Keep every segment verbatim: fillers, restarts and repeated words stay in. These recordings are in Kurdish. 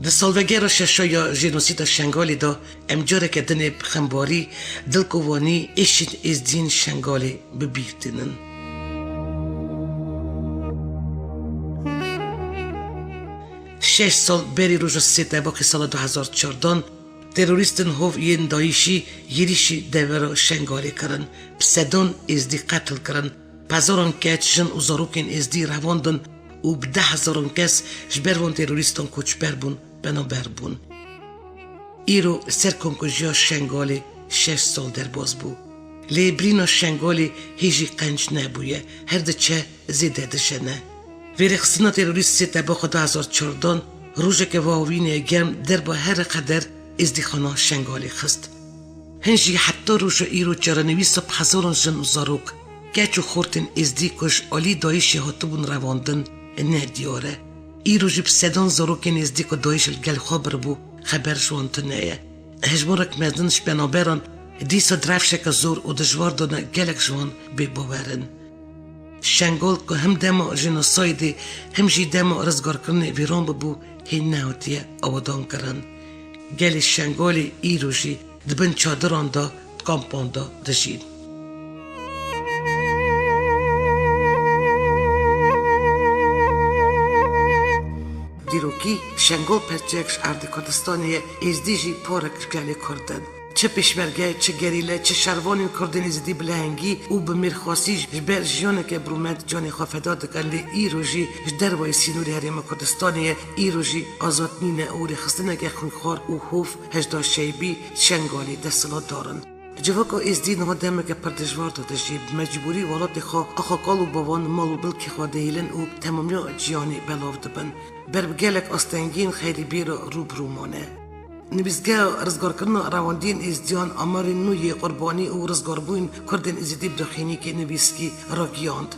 Di salvegera şeşa ya jenosîda Şengalê de em careke din ê bi xembarî, dilkovanî êşên êzdiyên Şengalê bi bîr tînin. Şeş sal berî roja sê Tebaxê sala du hezar çardan, terorîstên hov yên DAIŞî yêrîşî devera Şengalê kirin, bi sedan êzdî qetil kirin, bi hezaran keç, jin û zarokên êzdî revandin û bi deh hezaran kes ji ber van terorîstan koçber bûn, penaber bûn. Îro serkomkujiya Şengalê şeş sal derbas bû. Lê birîna Şengalê hê jî qenc nebûye, her diçe zêde dijene. Vêrêxistina terorîst sê Tebaxa du hezar çardan rojeke vavînê germ derba here qeder êzdîxana Şengalê xist. Hin jî heta roja îro çarenivîsa bi hezaran jin û zarok, keç û xortên êzdî ku ji alî DAIŞê hatibûn revandin, ne diyar e. Îro jî bi sedan zarokên êzdî ku DAIŞ li gel xwe biribû, xeber ji wan tune ye. Hejmarek mezin ji penaberan dîsa di rewşeke zor û dijwar de ne, gelek ji wan bêbawer in. Şengal ku him dema jenosaydê, him jî dema rizgarkirinê vîran bibû, hê nehatiye awidankirin. Gelê Şengalê îro jî di bin çadiran de, di kampan de dijîn. Dîrokî, Şengol perçeyek ji erdê Kurdistanê ye, êzdî jî parek ji gelê Kurd in. Çi pêşmerge, çi gerîle, çi şervanên Kurdên Êzidî bi lehengî û bi mêrxasî ji ber jiyaneke birûmet canê xwe feda dikin, lê îro jî ji dervayê sînorê Herêma Kurdistanê ye, îro jî azad nîne û rêxistineke xwînxwar û hov hejda Şeybî Şengalê desthilatdar in. Civaka Êzdî niha demeke pir dijwar de dijî, bi mecbûrî welatê xwe, axa kal û bavan, mal û milkê xwe dihêlin û temamiya ciyanê belav dibin. Ber bi gelek astengiyên xeyrî bê re rû bi rû mane. Nivîsgeha Rizgarkirina Rewandiyên Êzdiyan amarên nû yê qurbanî û rizgarbûyên Kurdên Êzidî bi daxuyaniyekê nivîskî ragihand.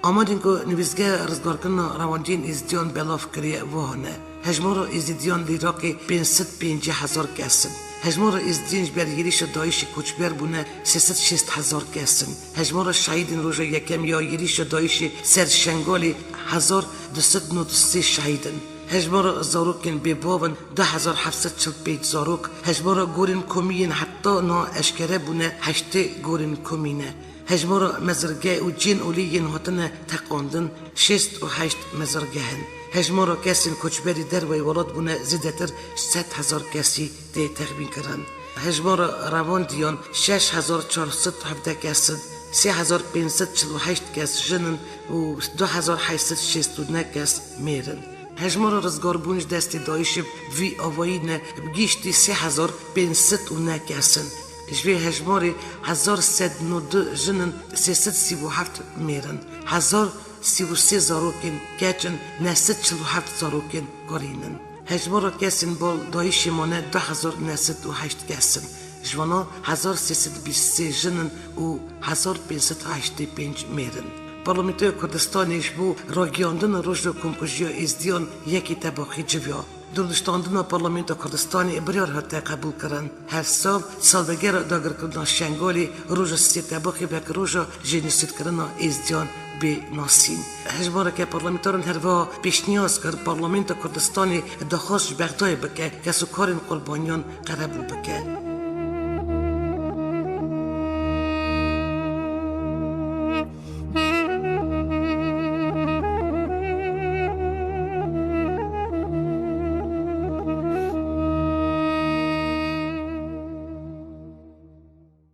Amarên ku Nivîsgeha Rizgarkirina Rewandiyên Êzdiyan belav kiriye wiha ne: hejmara Êzidiyan li Iraqê pênc sed pêncî hezar kes in. Hejmara Êzidiyên ji ber êrîşa DAIŞê koçber bûne sê sed şêst hezar kes in. Hejmara şehîdên roja yekem ya êrîşa DAIŞê ser Şengalê hezar du sed nod û sê şehîd in. Hejmara zarokên bêbav in du hezar heft sed çil pênc zarok. Hejmara gorên komî yên heta niha eşkere bûne heştê gorên komî ne. Hejmara mezirge û cihên olî yên hatine teqandin şêst û heşt mezirgeh in. Hejmara kesên koçberî derveyî welat bûne zêdetir ji sed hezar kesî tê texmînkirin. Hejmara rewandiyan şeş hezar çar sed hevdeh kes in, sê hezar pênc sed çil û heşt kes jin in û du hezar heşt sed şêst û neh kes mêr in. Hejmara rizgarbûn ji destê DAIŞê bi vî avayî ne, bi giştî sê hezar pênc sed û neh kes in. Ji vê hejmarê hezar sed nod du jin in, sê sed sî û heft mêr in. Hezar sî û sê zarokên keç in, neh sed çil û heft zarokên kurîn in. Hejmara kesên bal DAIŞê mane du hezar neh sed û heşt kes in. Ji wana hezar sê sed bîst sê jin in û hezar pênc sed heştê pênc mêr in. Parlamentoya Kurdistanê ji bo ragihandina roja komkujiya Êzdiyan yekê Tebaxê civiya. Dûrniştandina Parlamentoya Kurdistanê biryar hate qebûlkirin. Her sal, salvegera dagirkirina Şengalê, roja sê Tebaxê wek roja jenosîdkirina Êzdiyan bê nasîn. Hejmareke parlamenteran her wiha pêşniyaz kir, Parlamentoya Kurdistanê daxwaz ji Bexdayê bike, kesûkarên qurbaniyan qerebû bike.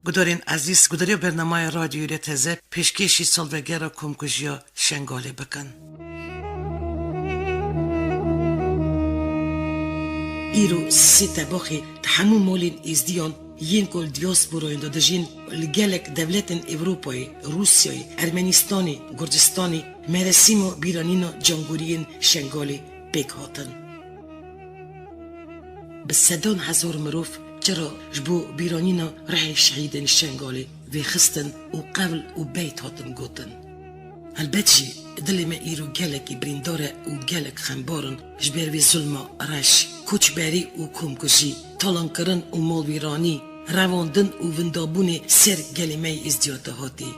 Gudarên ezîz, gudariya bernamaya Radyoyê Teze pêşkêşî salvegera komkujiya Şengalê bikin. Îro sê Tebaxê di hemû malên Êzdiyan yên ku li diyasporayên de dijîn, li gelek dewletên Ewropayê, Rûsyayê, Ermenistanê, Gurcistanê meresîma bîranîna cangoriyên Şengalê pêk hatin. Bi sedan hezar mirov çira ji bo bîranîna rihê şehîdên Şengalê vêxistin û qewl û beyt hatin gotin. Helbet jî dilê me îro gelekî birîndar e û gelek xembar in ji ber vê zulma reş, koçberî û komkujî, talankirin û malwîranî, revandin û windabûnê ser gelê me yê Êzdiya dahatî.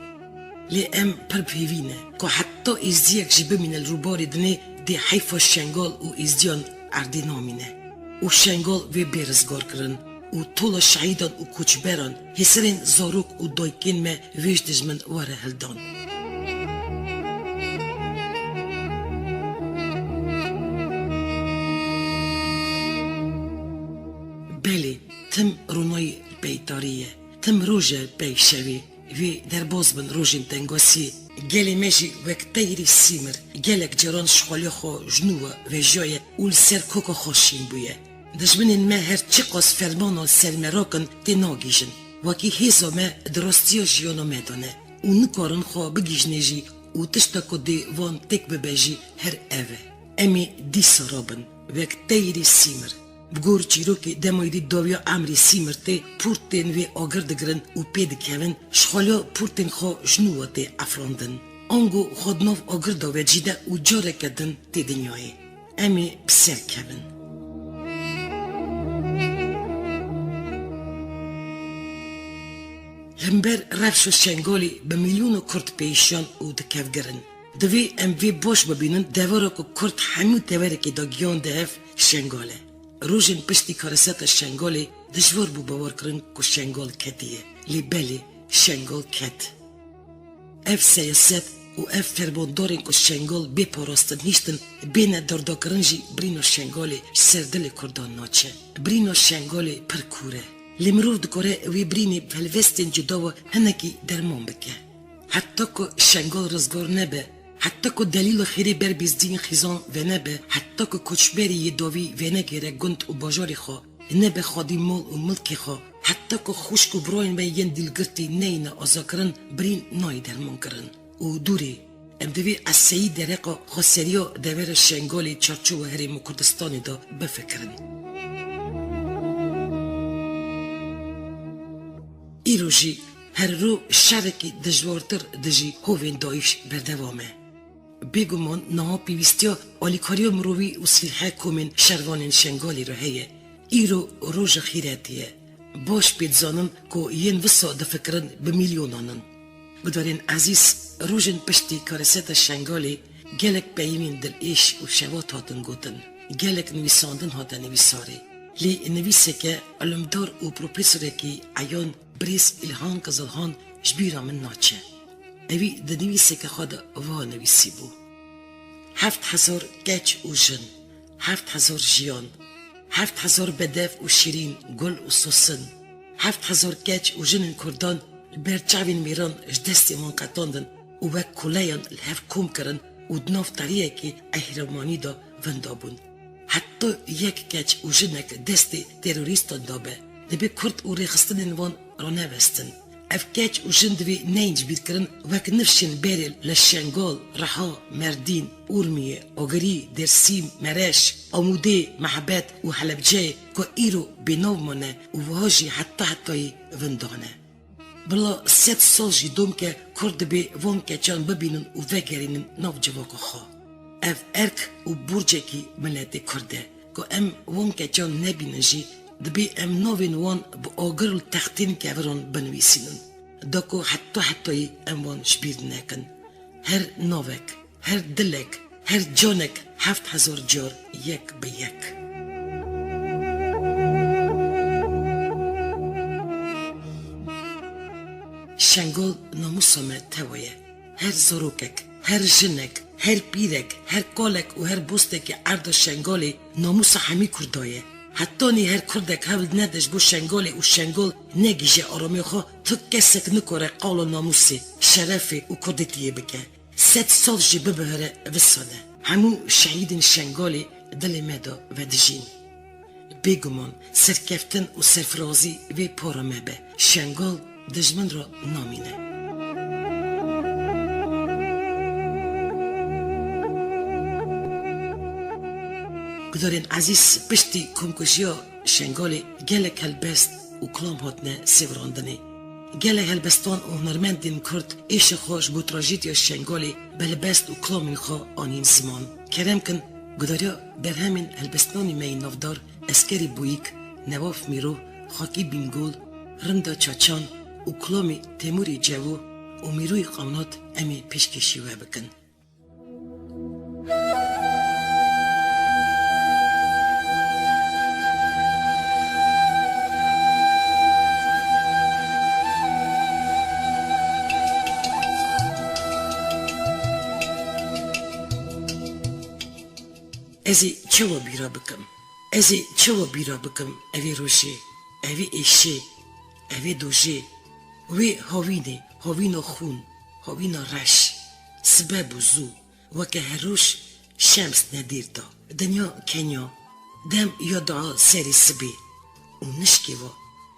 Lê em pir bi hêvî ne ku heta Êzdiyek jî bimîne li rûbarê dinê, dê heyfa Şengal û Êzdiyan erdê namîne. û Şengal vê bê rizgar kirin û tola şehîdan û koçberan, hêsirên zarok û dayikên me vê ji dijmin were hildan. Belê, tim ronayî peytarî ye, tim roj e pey şevê. Vê derbas bin rojên tengasiyê. Gelê me jî wek teyrê sîmir gelek caran ji xweliya xwe ji nû ve vejiyaye û li ser koka xwe şîn bûye. Dijminên me her çiqas fermana li ser me rakin tê nagihîjin. Wekî hêza me di rastiya jiyana me de ne û nikarin xwe bigihîjinê jî û tişta ku dê van têk bibe jî her ev e. Em ê dîsa rabin wek teyrê sîmir. Bi gor çîrokê dema êdî dawiya emrê sîmir tê, pûrtên wê agir digirin û pê dikevin, ji xweliya pûrtên xwe ji nû ve tê efrandin. Ango xwe di nav agir de vecîde û careke din tê dinyayê. Em ê bi ser kevin. Li hember rewşa Şengalê bi milyona Kurd pêşiyan û dikevgir in. Divê em vê baş bibînin, devera ku Kurd hemû deverekê de giyan dihev Şengal e. Rojên piştî kareseta Şengalê dijwar bû bawerkirin ku Şengal ketiye. Lê belê, Şengal ket. Ev siyaset û ev fermandarên ku Şengal bê parastin hiştin bêne dardakirin jî birîna Şengalê ji ser dilê Kurdan naçe. Birîna Şengalê pir kûr e. Lê mirov dikare wê birînê bi helwestên cuda ve hinekî derman bike. Heta ku Şengal rizgar nebe, heta ku delîla xêrê ber bêzdîn xîzan venebe, heta ku koçberî yê dawî venegêre gund û bajarê xwe, nebe xwedî mal û milkê xwe, heta ku xwişk û birayên me yên dîlgirtî neyne azakirin, birîn nayê dermankirin. Û dûrê, em divê eseyî dereqa xweseriya devera Şengalê çarçowa herêma Kurdistanê de bifikirin. Îro jî her rû şerekî dijwartir dijî hovên dayîş berdewam e. Bêguman niha pêwîstiya alîkariya mirovî û sîlhê komên şervanên Şengalê re heye. Îro roja xîretî ye. Baş pê dizanin ku yên wisa difikirin bi milyonan in. Gudarên ezîz, rojên piştî kareseta Şengalê gelek peyivên dilêş û şewat hatin gotin. Gelek nivîsandin hate nivîsarê. Lê nivîseke ilimdar û profesorekî eyan birêz Îlhan Kizilhan ji bîra min naçe. Ewî di nivîseke xwe de wiha nivîsîbû: Heft hezar keç û jin, heft hezar jiyan, heft hezar bedev û şîrîn, gul û sosin, heft hezar keç û jinên Kurdan li ber çavên mêran ji destê wan qetandin û wek koleyan li hev kom kirin û di nav tariyekê ehremanî de vinda bûn. Heta yek keç û jinek destê terorîstan de be, divê Kurd û rêxistinên wan ranevestin. Ev keç û jin divê neyên jibîrkirin wek nifşên berê li Şengal, Reha, Merdîn, Urmiyê, Ogirî, Dêrsîm, Mereş, Amûdê, Mehbet û Helebceyê ku îro bênav mane û wiha jî heta hetayî vinda ne. Bila sed sal jî dom ke Kurd dibê van keçan bibînin û vegerînin nav civaka xwe. Ev erk û borcekî miletê Kurd e ku em van keçan nebînin jî, dibê em navên wan bi agir li textên keviran binivîsînin. Da ku heta hetayî em wan ji bîr nekin. Her navek, her dilek, her canek heft hezar car yek bi yek. Şengal namûsa me tewa ye. Her zarokek, her jinek, her pîrek, her kalek û her bostekî erda Şengalê namûsa hemî Kurda ye. Hetanî her Kurdek hewl nede ji bo Şengalê û Şengal negihîje aramê xwe, tu kesek nikare qala namûsê, şerefê û Kurdetiyê bike. Sed sal jî bibihire, visa ne. Hemû şehîdên Şengalê dilê me de vedijîn. Bêguman serkeftin û serfirazî vê para me be. Şengal dijmin re namîne. Gudarên ezîz, piştî komkujiya Şengalê gelek helbest û kilam hatine sêvirandinê. Gelek helbestvan û hunermendên Kurd êşa xwe ji bo trajediya Şengalê bi helbest û kilamên xwe anîn ziman. Kerem kin, gudariya berhemên helbestvanê me yê navdar Eskerî Bûyîk, Newaf Mîro, Xakî Bîngol, Rinda Çaçan û kilamê Temûrê Cevo û Mîroyê Qewnat em ê pêşkêşî we bikin. Ez ê çawa bîra bikim? Ez ê çawa bîra bikim evê rojê, evê êşê, evê dojê, wê havînê, havîna xûn, havîna reş, sibe bû zû, weke her roj şems nedîr da. Dinya kenya, dem ya dua serê sibê û nişkê va,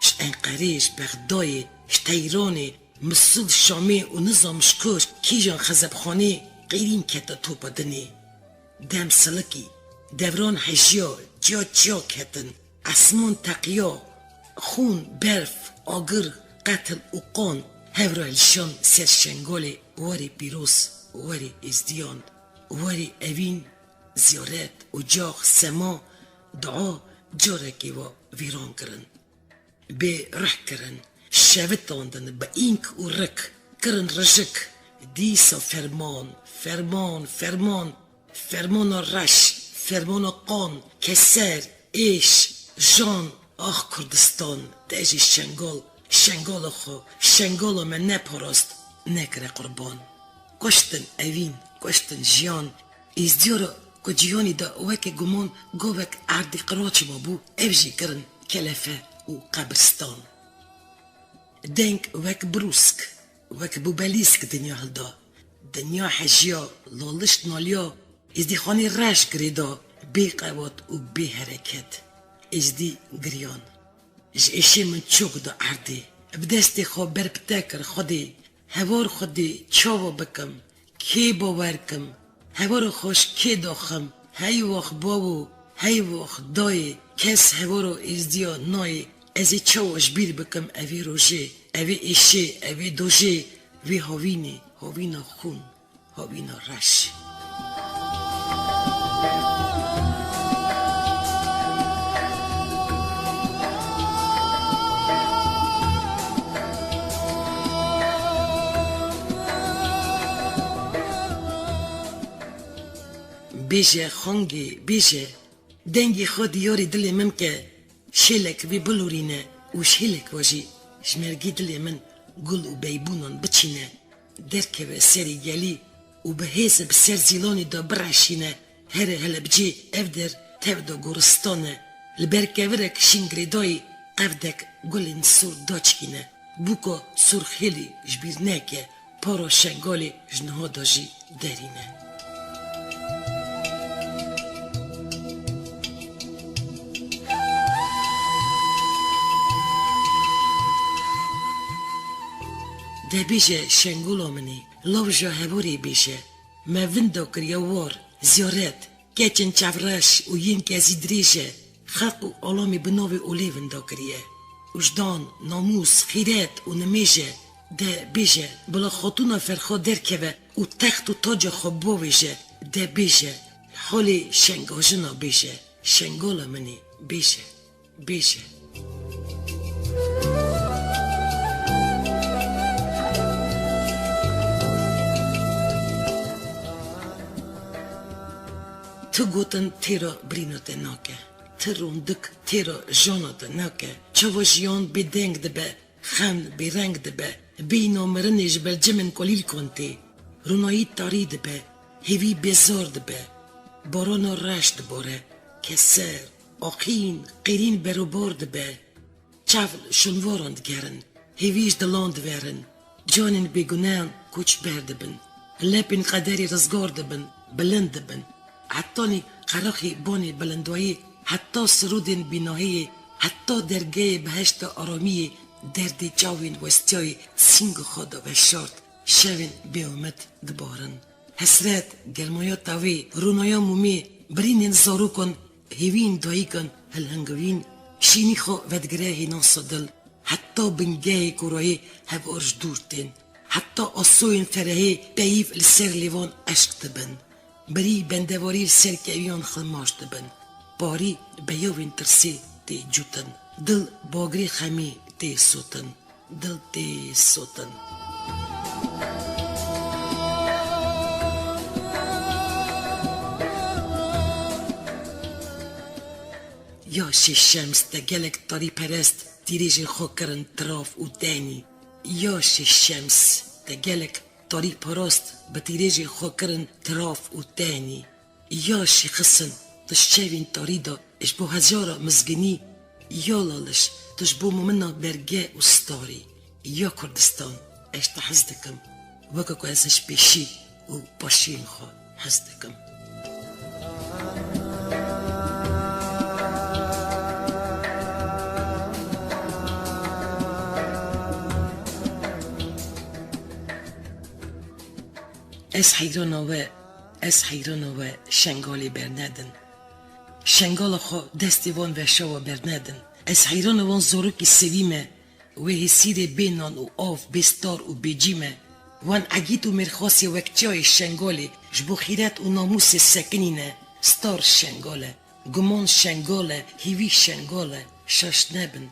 ji Enqerê, ji Bexdayê, ji Teyranê, Misil, Şamê û nizam ji ku kîjan xezebxanê qîrîn kete topa dinê. Dem silikî, devran hejiya, çiya çiya ketin, esman teqiya, xûn, berf, agir, qetil û qan, hevra hilşan ser Şengalê, werê pîroz, werê êzdiyan, werê evîn, ziyaret, ocax, sema, dua, carekê wa vîran kirin. Bê rih kirin, şevitandin bi înk û rik, kirin rijik. Dîsa ferman, ferman, ferman, fermana reş, fermana qan, keser, êş, jan, ax Kurdistan, te jî Şengal, Şengala xwe, Şengala me neparast, nekire qurban. Kuştin evîn, kuştin jiyan, Êzdiyara ku cîhanê de weke guman govek erdê qiraçê mabû, ev jî kirin kelefe û qebristan. Deng wek brûsk, wek bûbelîsk dinya hilda. Dinya hejiya, laliş naliya, êzdîxanê reş girêda, bê qewat û bê hereket. Êzdî giriyan. Ji êşê min çok da erdê. Bi destê xwe ber bi te kir Xwedê. Hewar Xwedê çawa bikim? Kê bawer kim? Hewara xwe ji kê daxim? Hey wax bawo, hey wax dayê, kes hewara êzdiya nayê. Ez ê çawa ji bîr bikim evê rojê, evê êşê, evê dojê, vê havînê, havîna xûn, havîna reş. Bêje, xangê, bêje, dengê xwe diyarê dilê min ke, şêlek vê bilorîne û şêlek wa jî ji mergê dilê min gul û beybûnan biçîne, derkeve serê gelî û bi hêze bi ser zîlanê de bireşîne, here Helebcê, ev der tev de goristan e, li ber kevirek şîn girêdayî qevdek gulên sor daçikîne, bûka sor xêlî ji bîr neke, para Şengalê ji niha de jî derîne. De bêje Şengula min ê, lawja hevorê bêje, me vinda kiriye war, ziyaret, keçên çavreş û yên kezî dirêj e, xelq û alamê bi navê olê vinda kiriye. Wijdan, namûs, xîret û nimêj e, de bêje, bila xatûna Ferxa derkeve û text û taca xwe bavêje, de bêje, halê Şengajina bêje, Şengala min ê, bêje. Bêje. Tu gotin têra birîna te nake. Tu rondik têra jana te nake. Çava jiyan bêdeng dibe, xeml bêreng dibe. Bîna mirinê ji belcimên kolîlkan tê. Ronayî tarî dibe, hêvî bêzar dibe. Barana reş dibare, keser, aqîn, qêrîn berûbar dibe. Çav şûnvaran digerin, hêvî ji dilan diverin. Canên bêguneyan koçber dibin. Lepên qederê rizgar dibin, bilind dibin. Hetanî qeraxê banê bilindayî, heta sirûdên bînahiyê, heta dergehê behişta aramiyê, derdê çavên westiyayê sînga xwe de veşart. Şevên bêomid dibarin. Hesret, germaya tavê, rûnaya mûmê, birînên zarokan, hêviyên dayikan hilhingivîn, şînî xwe vedigire hênasa dil, heta bingehê korayê hevar ji dûr tên, heta asoyên ferehê peyîv li ser lêvan eşq dibin. Birî bendevarî li ser keviyan xilmaş dibin. Parî beyavên tirsê tê cutin. Dil bagirê xemî tê sotin. Dil tê sotin. Ya şêşems te gelek tarîperest tîrêjên xwe kirin tiraf û tenî. Ya şêşems te gelek tarîperast bi tîrêjên xwe kirin tiraf û tenî. Ya şêxisn Tu ji çavên tarî de ji bo hejara mizginî, ya Laliş, tu ji bo mumina berge û starî, ya Kurdistan, ez te hez dikim. Weke ku ez ji pêşî û paşiyên xwe hez dikim. Ez heyrana we, ez heyrana we Şengalê bernedin. Şengala xwe destê wan veşawa bernedin. Ez heyrana wan zorokî sivî me, wê hêsîrê bê nan û av, bê star û bê cî me. Wan egît û mêrxasê wek çiyayê Şengalê ji bo xîret û namûsê sekinîne. Star Şengal e, guman Şengal e, hîvî Şengal e, şaş nebin.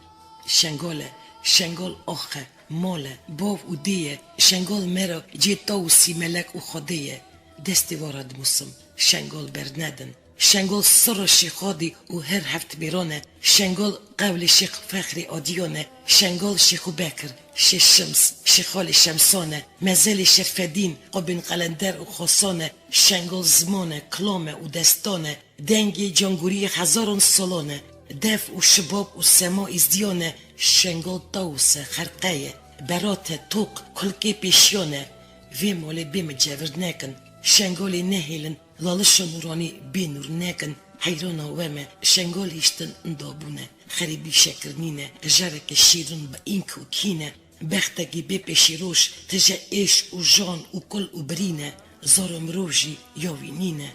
Şengal e, Şengal ax e, mal e, bav û dê ye, Şengal me ra cê Tawusî, Melek û Xwedê ye. Destê wan re dimusim, Şengal bernedin. Şengal sirra Şêxadî û her heft mêran e. Şengal qewlê Şêx Fexrê Adiyan e. Şengal Şêxû Bekir, Şêx Şims, Şêxalê Şemsan e. Mezelê Şerfedîn, Qubên Qelender û Xasan e. Şengal ziman e, kilam e û destan e. Dengê cangûriyê hezaran salan e. Def û şibab û sema êzdiyan e. Şengal Tawus e, xerqe ye. Berat e, toq, kulkê pêşiyan e. Vê malê bê min cevir nekin. Şengalê nehêlin. Lalişa nûranî bê nûr nekin, heyrana we me, Şengal hiştin inda bûne, xerîbî şekir nîne, jareke şîrin bi înk û kîne, bextekî bê pêşîroj, tije êş û jan û kul û birîne, zara mirov jî ya wî nîne.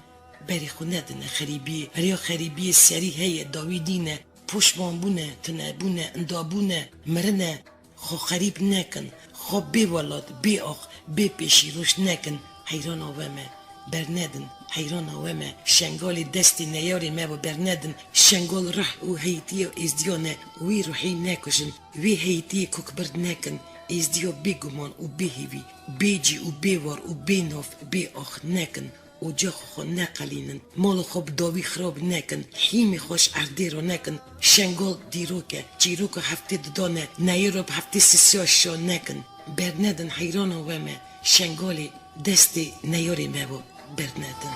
Berê xwe nedine xerîbiyê, riya xerîbiyê serî heye dawî nîne, poşman bûne, tune bûne, inda bûne, mirine, Xwe xerîb nekin, xwe bê welat, bê ax, bê pêşîroj nekin, heyrana we me, bernedin, heyrana we me, Şengalê destê neyarê me bo bernedin, Şengal ruh û heyîtiya êzdiyan e, wî ruhî nekujin, wê heyîtiyê kokbir nekin, êzdiya bê guman û bê hêvî, bê cî û bê war û bê nav, bê ax nekin. Ocaxa xwe neqelînin, mala xwe bi dawî xirab nekin, hîmê xwe ji erdê ranekin, Şengal dîrok e, çîroka heftê didan e, neyara bi heftê sisiya şa nekin. Bernedin heyrana we me, Şengalê destê neyarê me bo, bernedin.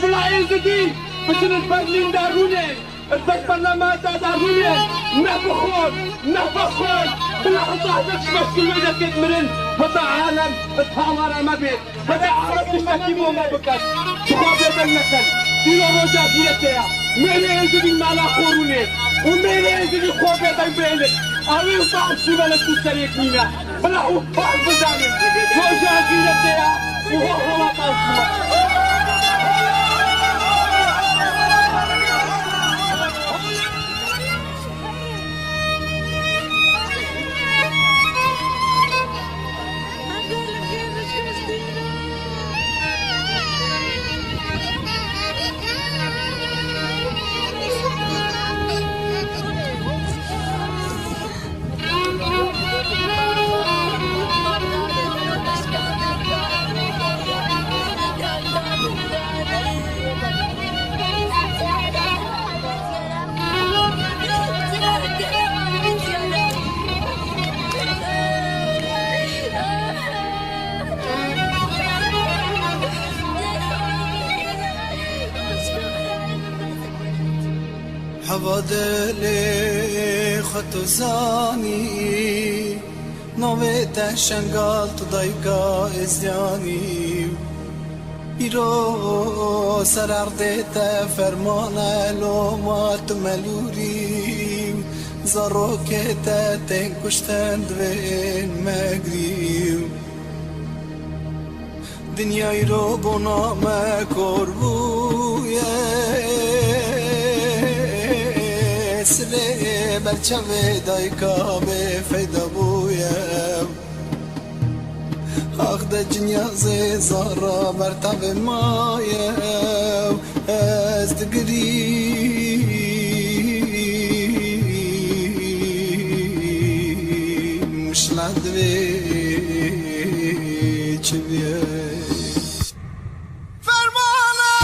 Bila Êzidî biçin li Berlîn de rûnên, li ber parlamenta de rûnên, ne bi xwe, ne bi xwe, bila heta hinek ji meşgûl wê derkêt mirin, heta alem bi tawara me bêt, heta alem tiştekî bo me biket. Ji xwe bêdeng nekin. Îro roja gîretê ye. Mêrê Êzidî mala xwe rûnê û mêrê Êzidî xwe bêdeng bênin. Ew ê wisa hesî be li tu serê yek nîne. Bila û paş bizanin. Roja gîretê ye û ho holata Osman. Heva dilê xwe tu zanî, navê te Şengal, tu dayika êzdiyanî. Îro ser erdê te ferman e, loma tu melûrî. Zarokê te tên kuştin divên me girî. Dinya îro bona me kor bûye. Silê ber çavê dayika bê feyda bûye. Ax de cinya zê zara ber tavê maye. Ez digirîm, şila divê çi bîye? Fermana,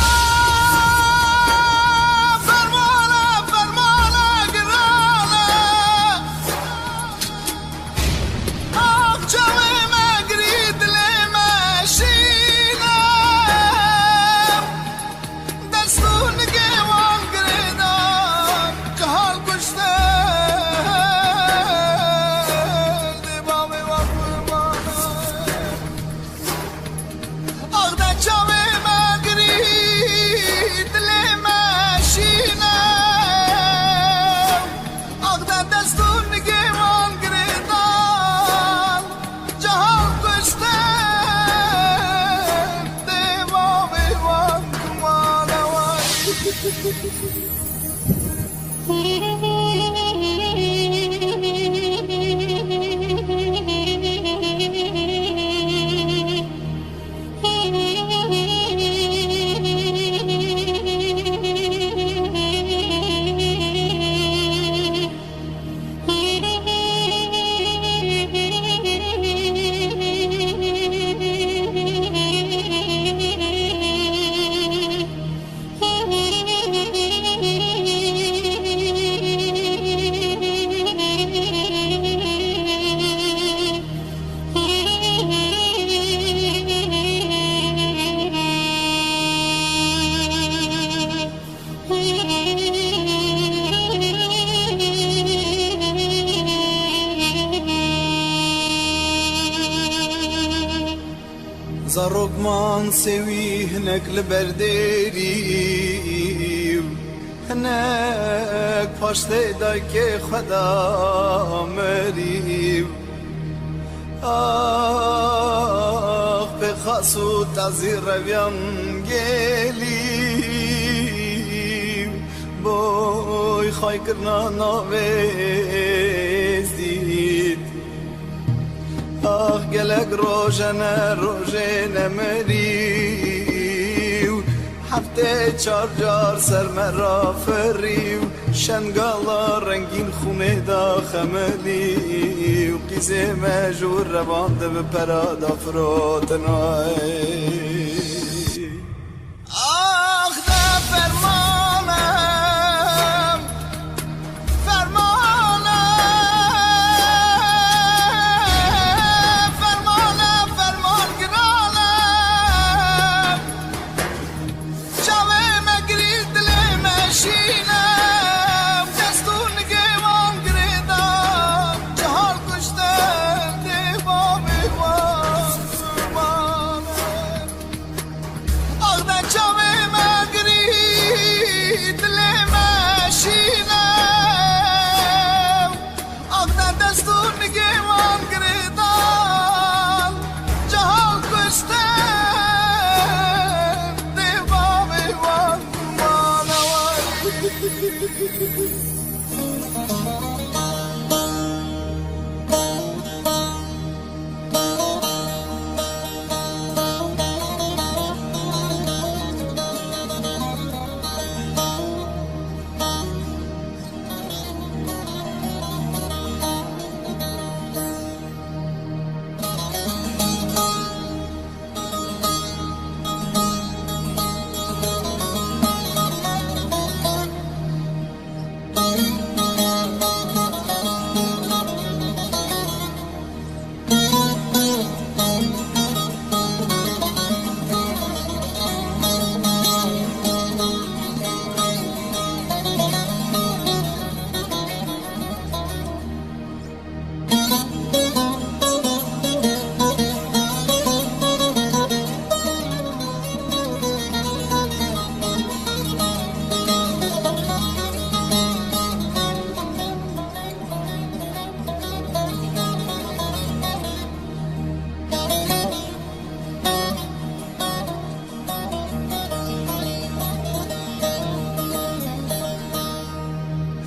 fermana, fermana girana. Ax çavê me girî, dilê me şîne. Dest û nigê wan girêdan, cehal kuşte dê bavê wan qurbana. Ax de çavê me girî, dilê me şîne. Ax de dest û nigê wan girêdan, cehal kuşte dê bavê wan kumane warî. Zarok man sêwî hinek li ber dêrî, hinek paştê dayikê xwe da mirî. Ax pêxas û tazî reviyan gêlî, boy xaykirina navê Êzdîd. Ax gelek rojene rojê nemirî û heftê çar car ser me rafirî û şengala rengîn xûnê da xemilî û qîzê me ji wir revande bi pera da firotinay. Ax de fermane, fermane, fermane, ferman girane. Çavê me girî, dilê me şîne, dest û nigê wan girêdan, cihal kuştin dê bavê wan qurbane. Ax de çavê me girî, dilê me şîne. Ax de dest û nigê wan girêdan, cihal kuştin dê bavê wan qurbane warî.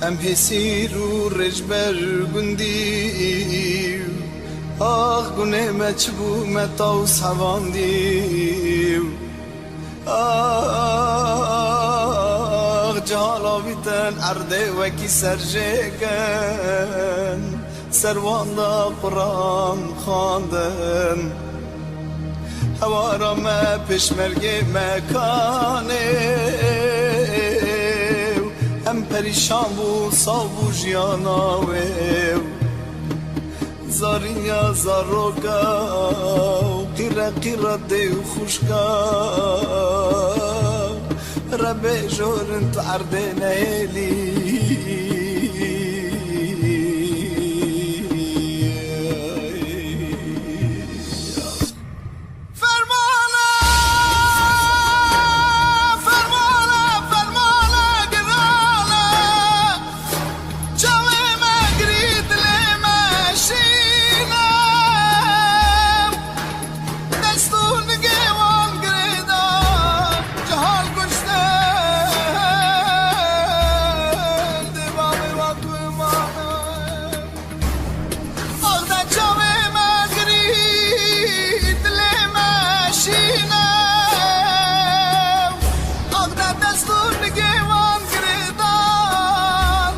Em hêsîr û rêjber gundî, ax gunê me çi bû me taw sevandî. Ax cihal avîtin erdê wekî serjêkin, ser wan de Quran xwandin. Hewara me pêşmergê me kanê, em perîşan bû, saw bû jiyana wê. Zarinya zaroka û qîre qîre dê û xwişka, Rebê jorin tu erdê nehêlî. Fermana, fermana, fermana girana. Çavê me girî, dilê me şîne. Dest û nigê wan girêda, cihal kuştin, dê bavê wan kurmana. Ax de çavê me girî, dilê me şîne. Ax de dest û nigê wan girêdan,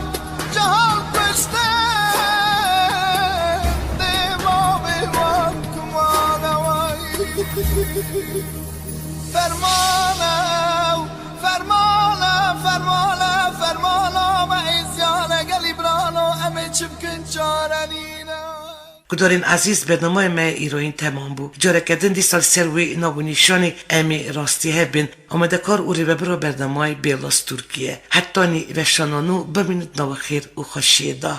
cihal kuştin, dê bavê wan kumane way. Fermane, fermane, fermane, fermane, me îsyane gelî birano, em ê çi bikin çare nîne. Gudarên ezîz, bernameyê me îroyîn temam bû. Careke din dîsa li ser wê nav û nîşanê em ê rastî hev bin. Amadekar û rêvebira bernameyê Bêlas Tirkiye. Hetanî veşana nû bimînit nava xêr û xweşiyê de.